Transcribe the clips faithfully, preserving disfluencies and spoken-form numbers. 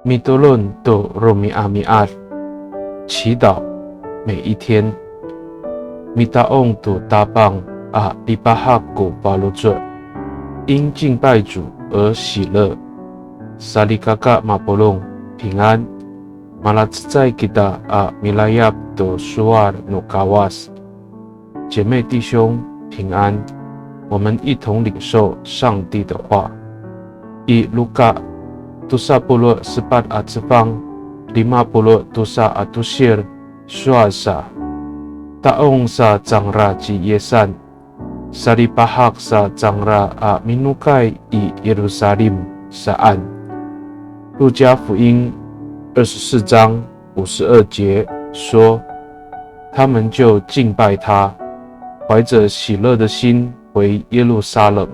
Mitolon to romi'ami'ad, 祈祷每一天。Mita'ong to Tapang a lipahak ko faloco', 因敬拜主而喜乐。Salikaka mapolong, 平安。Malacecay kita a milayap to sowal no Kawas. 姐妹弟兄平安，我们一同领受上帝的话。I Luka tosa polo' sepat a cefang, lima polo' tosa a tosir, sowal sa, ta'ong sa cangra ci Yisan, salipahak sa cangra a minokay i Yerusalem saan. 路加福音二十四章 五十二节说，他们就敬拜他，怀着喜乐的心回耶路撒冷。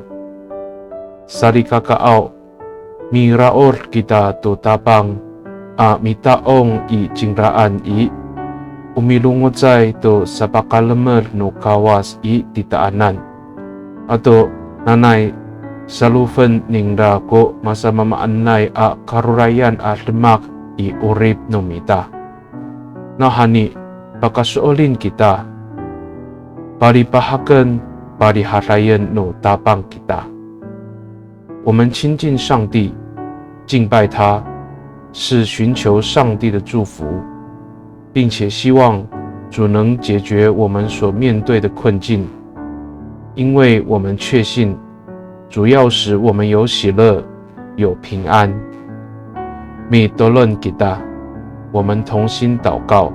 Salikakaaw, miraod kita to Tapang a mita'ong i cingraan i, o milongocay to sapakalemed no Kawas i titaanan. Ato nanay salofen ningra ko masamaamaanay a karorayan a demak i 'orip no mita. Nawhani, pakaso'elin kita, palipahaken, palihadayen no Tapang kita. 我们亲近上帝，敬拜他，是寻求上帝的祝福，并且希望主能解决我们所面对的困境，因为我们确信主要使我们有喜乐，有平安。Mitolon kita, 我们同心祷告。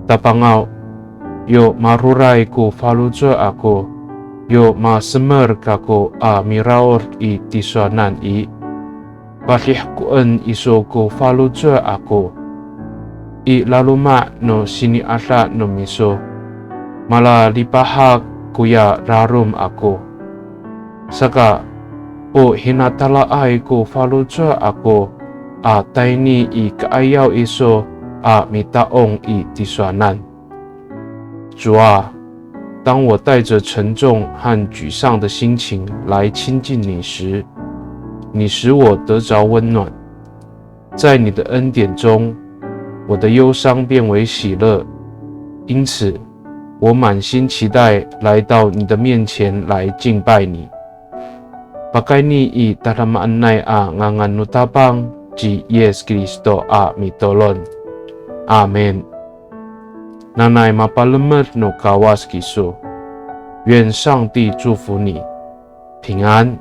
Tapangaw, yo maroray ko faloco' ako, yo masemer kako a miraod i tisowanan i, padihkoen iso ko faloco' ako. I laloma' no sini'ada no miso, malalipahak koya rarom ako. Saka, o hinatalaay ko faloco' ako a tayni i ka'ayaw iso a mita'ong i tisowanan. 主啊，当我带着沉重和沮丧的心情来亲近你时，你使我得着温暖。在你的恩典中，我的忧伤变为喜乐。因此，我满心期待来到你的面前来敬拜你。Pakayni i tadamaanay a ngangan no Tapang ci Yis Kristo a mitolon. Amin. Nanay mapalemed no Kawas kiso. 愿上帝祝福你，平安。